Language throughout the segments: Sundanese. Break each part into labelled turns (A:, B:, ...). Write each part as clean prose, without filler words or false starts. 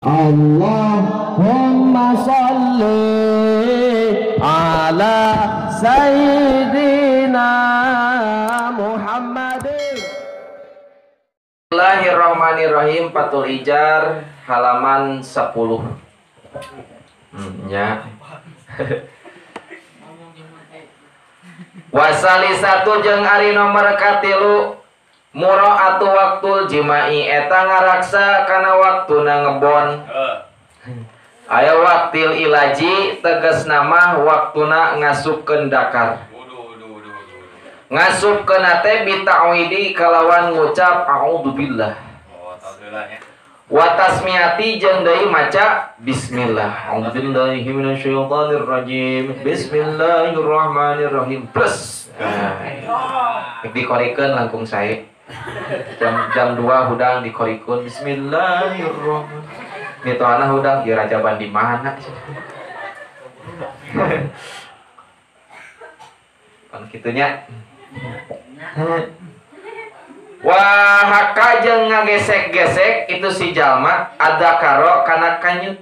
A: Allahumma sholli ala sayyidina Muhammadin.
B: Bismillahirrahmanirrahim. Fathul Ijar halaman 10. Ya. Wasali satu jeung ari nomor katilu muraatu waktul jima'i eta ngaraksa kana waktuna ngebon. Aya waktil ilaji tegas nama waktuna ngasupkeun dakar. Ngasupkeun teh bita'widi kalawan ngucap a'udzubillah. Wa tasmiyati jeung deui maca bismillah. A'udzubillahi minasyaitonir rajim. Bismillahirrahmanirrahim. Plus. Nah, dikorikeun langkung sae. Jam 2 hudang dikorikeun bismillahirrahmanirrahim. Mitohana hudang ieu rajaban di mana? Pan kitu nya. Wah haka jeung ngagesek-gesek itu si jalma ada karo kana kanyut.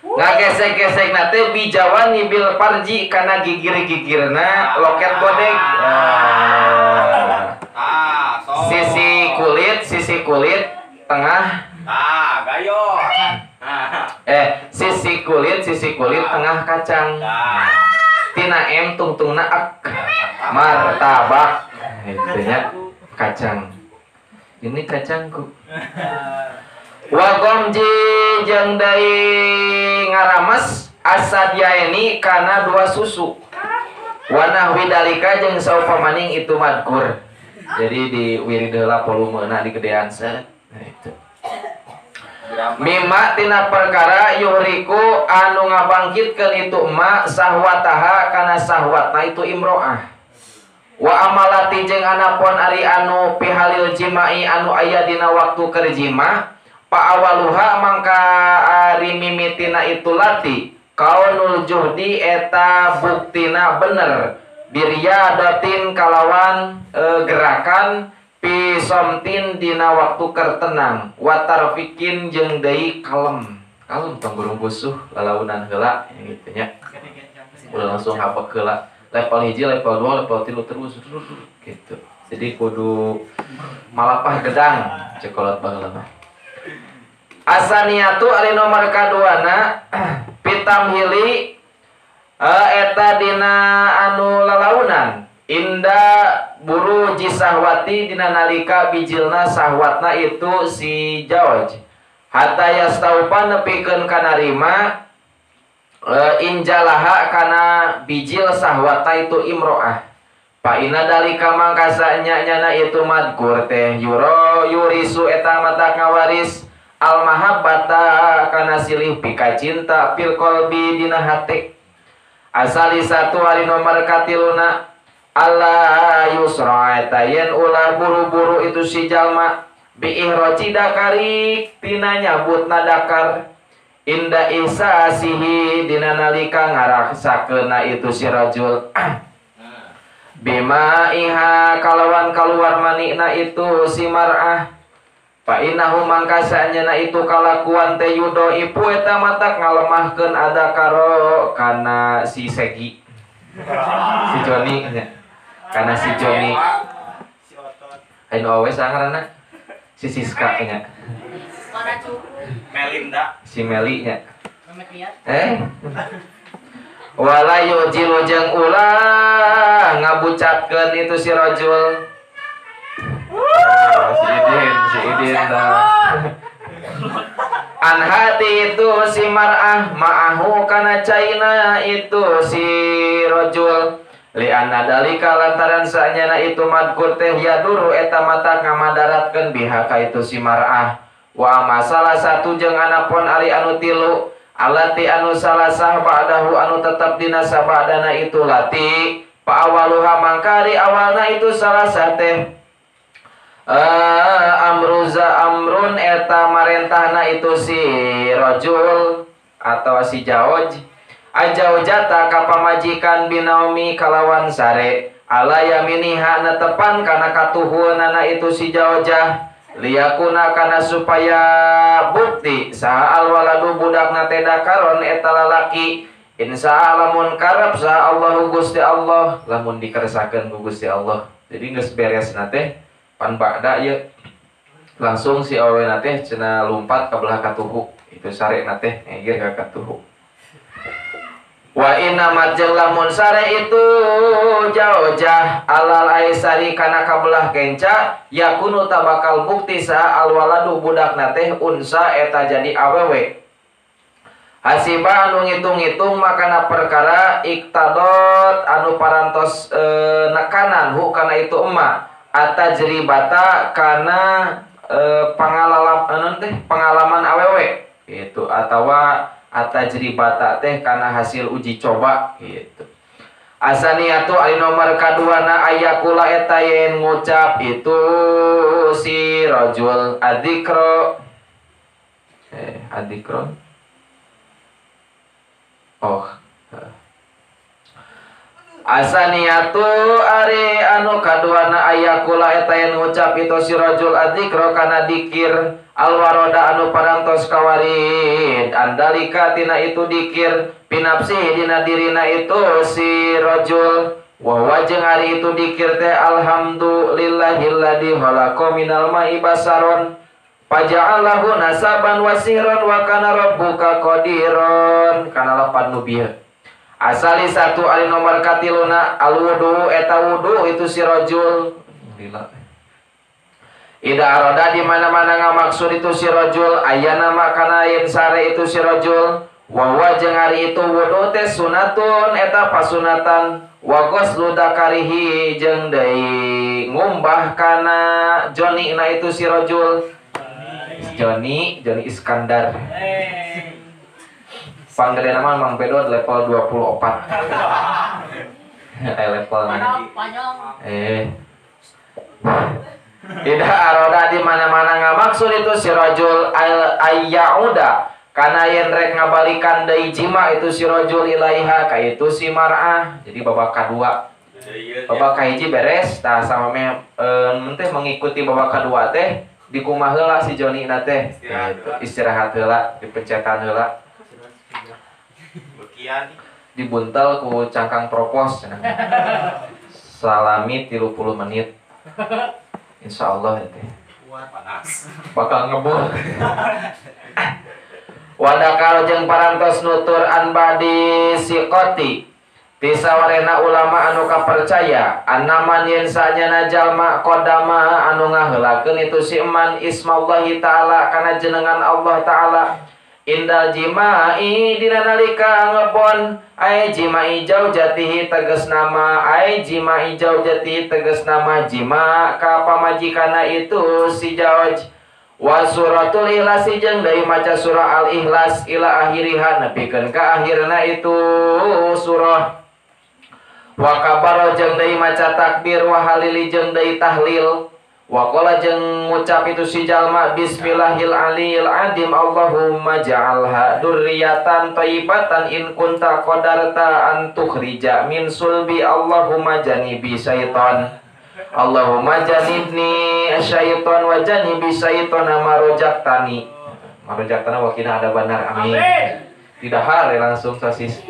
B: Ngagesek-gesek na teh bijawani bil parji kana gigir-gigirna loket bodeg. Sisi kulit tengah.
C: Gayo.
B: Sisi kulit tengah kacang. Tina M tungtungna ak martabak. Itunya kacang. Ini kacangku. Wagomji jeung deui ngarames asadiaeni kana dua susu. Wanah widalika jeung saupamaning itu madkur. Jadi di wirid heula volumena digedean set. Nah itu. Mimma tina perkara yuhriku anu ngabangkitkeun itu ma sahwataha kana sahwatna itu imro'ah. Wa amalati jeung anapon ari anu pihalil jima'i anu aya dina waktu keur jima pa awaluha mangka ari mimitina itu lati kaunul juhdi eta buktina bener biriyadatin kalawan gerakan pisomtin dina waktu keur tenang wa tarfikin jeung deui kalem kalem tong burung busuh lalaunan heula gitu nya ulah langsung hapek heula level hiji, level 2, level 3 terus gitu. Jadi kudu malapah gedang cekolot baheula mah. Asaniatu ari nomor kaduana pitamhili eta dina anu lalaunan inda buru jisahwati dina nalika bijilna sahwatna itu si jawaj hatta yastaupa nepikeun kanarima injalaha kana bijil sahwata itu imro'ah pa ina dalika mangkasa nyana itu madkur teh yuro yurisu eta mata ngawaris al mahabbata kana silih pika cinta fil qalbi dina hate asali satu hari nomor katiluna alla yusra eta yen ulah buru-buru itu si jalma bi ihroji dakari tina nyabutna dakar inda isasihi dina nalika ngarasakeunna itu si rajul bima iha kalawan kaluar manikna itu si mar'ah fa innahu mangkasanyana itu kalakuan teh yudo ipu eta matak ngalemahkeun ada karo kana si Segi si Joni nya kana si Joni anu awe sangarana si Siska nya
C: Melinda
B: si Meli nya wala yujilu jeung ulah ngabucatkeun itu si rajul. Si Idin dah. An hati itu si mar'ah ma'ahu kana caina itu si rajul li anna dalika lantaran saenyana itu madkur teh yaduru eta mata ngamadaratkeun biha ka itu si mar'ah. Wa masalah satu jeung anapon ari anu tilu alati anu salasah ba'dahu anu tetep dina sabadana itu lati pa awaluha mangkari awalna itu salasah teh amruza amrun eta marentahna itu si rajul atau si jaoj ajaujata ka pamajikan binaumi kalawan sare ala yaminiha netepan kana katuhunana itu si jaojah liyakuna kana supaya bukti bukti saha alwaladu budakna teh dakaron eta lalaki insya lamun karep saha Allahu Gusti Allah lamun dikersakeun ku Gusti Allah. Jadi geus beres na teh pan ba'da ieu langsung si awewe teh cenah lumpat ka belah katuhu itu sare na teh ngegir ka katuhu. Wa inna majeng lamun sare itu jaujah alal aisari kana kabelah kenca yakunu tabakal bukti sa alwaladu budakna teh unsa eta jadi awewe. Hasiba anu ngitung-ngitung makana perkara iktadot anu parantos nekanan hu kana itu emak atajribata kana pengalaman teh pengalaman awewe gitu atawa atajribata teh karena hasil uji coba gitu. Asaniatu ari nomor kaduana ayakula eta yen ngucap itu si rajul adzikro adzikro oh Asaniatu ari anu kaduana ayakula eta yen ngucap itu si rajul adzikro kana dikir alwaroda anu parantos kawarid andalika tina itu dikir pinapsi dina dirina itu si rajul wa jeung ari itu dikir teh alhamdulillahilladzi khalaqa minal ma'i basaron paja'alahu nasaban wasihron wa kana rabbuka qadiron kana lapan nu bieu. Asali satu ari nomor katiluna alwudu eta wudu itu si rajul lila. Ida aroda di mana-mana ngamaksud itu si rajul ayana makana yen sare itu si rajul wa wa jeung ari itu wudu teh sunatun eta pasunatan wa ghuslu dakarihi jeung deui ngumbah kana Joni na itu si rajul Joni Joni Iskandar. Panggilna mah Mang Pedot level 24. Level Tidak aroda di mana-mana ngamaksud itu si rajul ayyauda kana yen rek ngabalikan deui jima itu si rajul ilaiha ka itu si mar'ah. Jadi babak kadua. Babak kahiji beres tah sama meh teh mengikuti babak kadua teh dikumaha heula si Joni na teh. Istirahat heula, dipencetan heula. Dibuntel ku cangkang propos salami 30 menit. Insya Allah itu bakal ngebul. Wadakal jeung parantos nutur an badi siqoti tisawarena ulama anu kapercaya annaman yen sanyana jalma qadama anu ngaheulakeun itu si eman ismallahi ta'ala kana jenengan Allah ta'ala indal jima'i dina nalika ngebon ai jima'i jaujatihi tegas nama ai jima'i jaujatihi tegas nama jima ka pamajikana itu si jauj wa suratul ikhlas jeung deui maca surah al ikhlas ila akhiriha nepikeun ka akhirna itu surah wa kabaro jeung deui maca takbir wa halili jeung deui tahlil wa qala jeung ngucap itu si jalma bismillahil aliyil adim Allahumma ja'alha durriyatan thayyibatan in kunta qadarta an tukhrija min sulbi Allahumma janibi syaitan Allahumma janibni syaitan wa janibi syaitana marojaktani marojaktana wa qina adzabannar amin. Tidak hal langsung sosis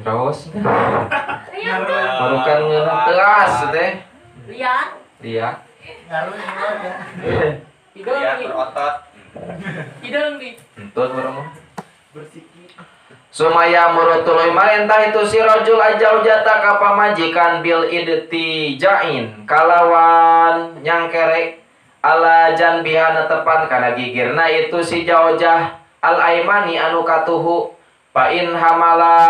B: raos marukan ngeunah teas teh.
C: Lihat.
B: Lihat.
C: Hidung
D: berotot.
C: Hidung di.
B: Entut urang mah. Bersiki. Sumaya murutuluy marentah itu si rajul ajaujata ka pamajikan bil idtijain kalawan nyangkerek ala janbiha tepan kana gigirna itu si jaujah al aimani anu katuhu pa in hamala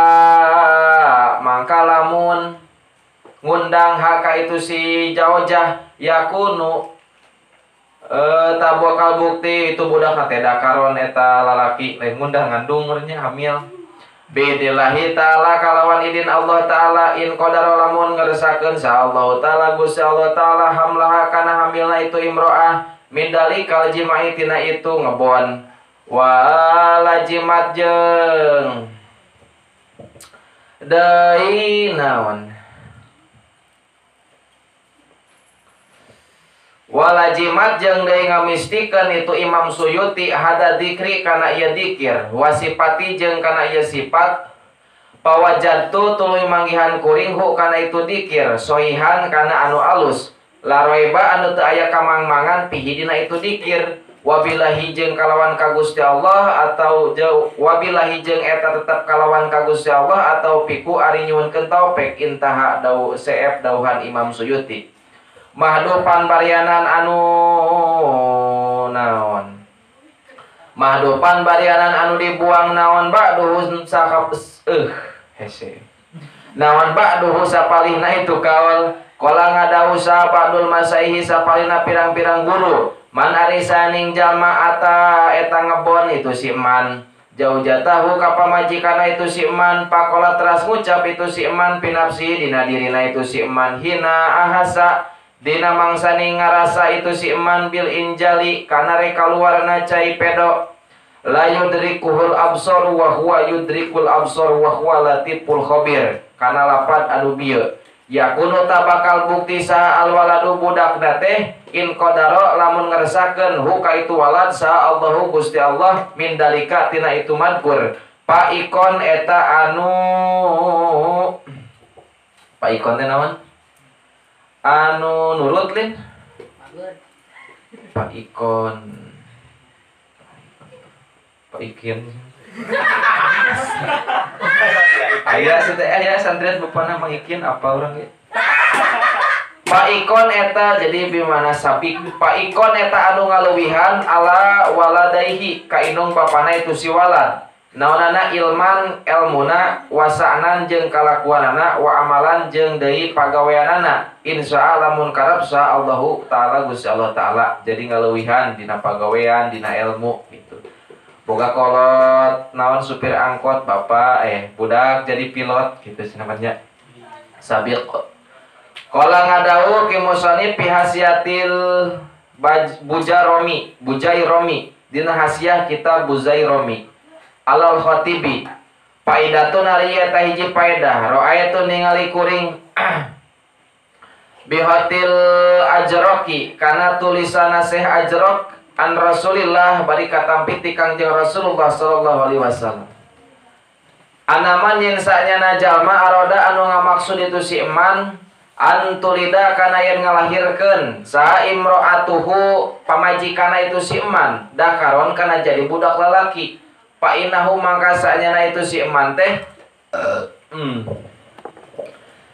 B: mangka lamun ngundang haka itu si jaujah yakunu tabakal bukti itu budak teh dakaron eta lalaki lain ngundang ngandung urnya hamil bidillahi ta'ala kalawan idin Allah ta'ala in qadara lamun ngeresakeun sa Allah ta'ala Gusti Allah ta'ala hamlaha kana hamilna itu imro'ah min dalikal jima'i tina itu ngebon walajimat jeung deui naon Walajimat jeung deui ngamistikeun itu Imam Suyuti hada dikri kana ieu dikir wasipati jeung kana ieu sifat pawajadtu tuluy manggihan kuring hu kana itu dikir sohihan kana anu alus laroiba anu teu aya kamangmangan pihi dina itu dikir wabillahi jeung kalawan ka Gusti Allah atau wabillahi jeung eta tetep kalawan ka Gusti Allah atau piku ari nyuhunkeun taufik intaha dau CF dauhan Imam Suyuti. Mahdupan barianan anu naon mahdupan barianan anu dibuang naon ba'duhu sakap hese naon ba'duhu sapalihna itu kaul qala ngadahu sa ba'dul masaihi sapalihna pirang-pirang guru man arisaning jalma ata eta ngebon itu si man jauh jatahu ka pamajikanna itu si man pakola teras ngucap itu si man pinapsi dina dirina itu si man hina ahasa dina mangsani ngarasa itu si eman bil injali kana rek kaluarna cai pedo la yudrikuhul absar wa huwa yudrikul absar wa huwa latiful khabir kana lapad anu bieu yakunu tabakal bukti saha alwaladu budakna teh in qadara lamun ngeresakeun hu ka itu walad saha Allahu Gusti Allah min dalika tina itu madkur paikon eta anu paikon teh naon anu nurut lin Pak Ikon Pak Ikin aya aya santrian bapana Mang Ikin apa urang ge Pak Ikon eta jadi bimana sabik Pak Ikon eta anu ngaluwihan ala waladaihi ka indung bapana itu si walad naonana ilman elmuna wasa'nan jeung kalakuanana wa amalan jeung deui pagaweanana insya lamun karep sa Allahu taala Gusti Allah taala jadi ngaleuwihan dina pagawean dina ilmu gitu boga kolot naon supir angkot bapak budak jadi pilot gitu cenah sabiq qala ngadawu ki musannif fi hasiatil bujaromi bujairomi dina hasiah kitab Buzairomi alal khatibi paidatun ari eta hiji paedah ra'aytu ningali kuring bihatil ajroki kana tulisan Syekh Ajrok an Rasulillah bari katampi ti Kangjeng Rasulullah sallallahu alaihi wasallam anaman yen sanyana jalma aroda anu ngamaksud itu si eman antulida kana yen ngalahirkeun saha imro'atuhu pamajikana itu si eman dakaron kana jadi budak lalaki pa innahu mangka sanyana itu si eman teh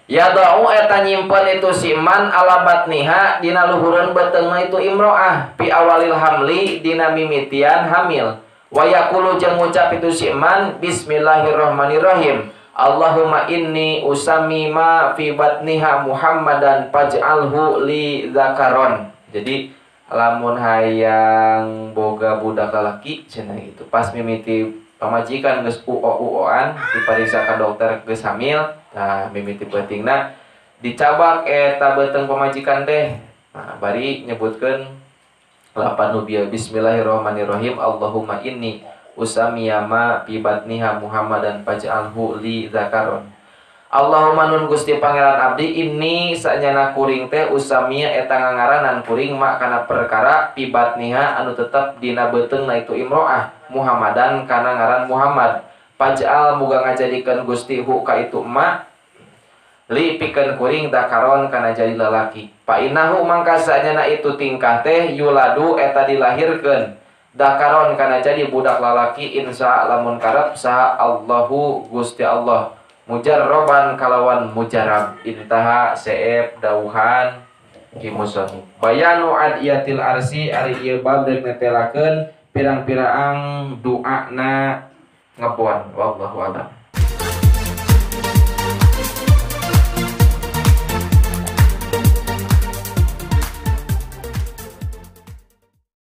B: ya da'u eta nyimpen itu si eman ala batniha dina luhureun beuteungna itu imro'ah pi awalil hamli dina mimitian hamil wa yaqulu jeung ngucap itu si eman bismillahirrahmanirrahim Allahumma inni usami ma fi batniha Muhammadan faj'alhu li zakaron. Jadi lamun hayang boga budak lalaki cenah gitu pas mimiti pamajikan geus uo-uoan dipariksa ka dokter geus hamil nah mimiti peutingna dicabak eta beuteung pamajikan teh nah bari nyebutkeun lapan nu bieu bismillahirrahmanirrahim Allahumma inni usamiyama fi batniha Muhammadan faj'alhu li zakaron Allahumma nun Gusti Pangeran abdi ini sanyana kuring teh usamia eta ngangaranan kuring mak kana perkara pibatniha anu tetep dina beuteungna itu imro'ah Muhammadan kana ngaran Muhammad paj'al muga ngajadikeun Gusti hu ka itu emak li pikeun kuring dakaron kana jadi lalaki pa innahu mangka sanyana itu tingkah teh yuladu eta dilahirkeun dakaron kana jadi budak lalaki insya lamun karep saha Allahu Gusti Allah mujarroban kalawan mujarab intaha seep dauhan ki musannif bayanu adiyatil arsi ari ieu bab rek netelakeun pirang-pirang duana ngebon wallahu a'lam.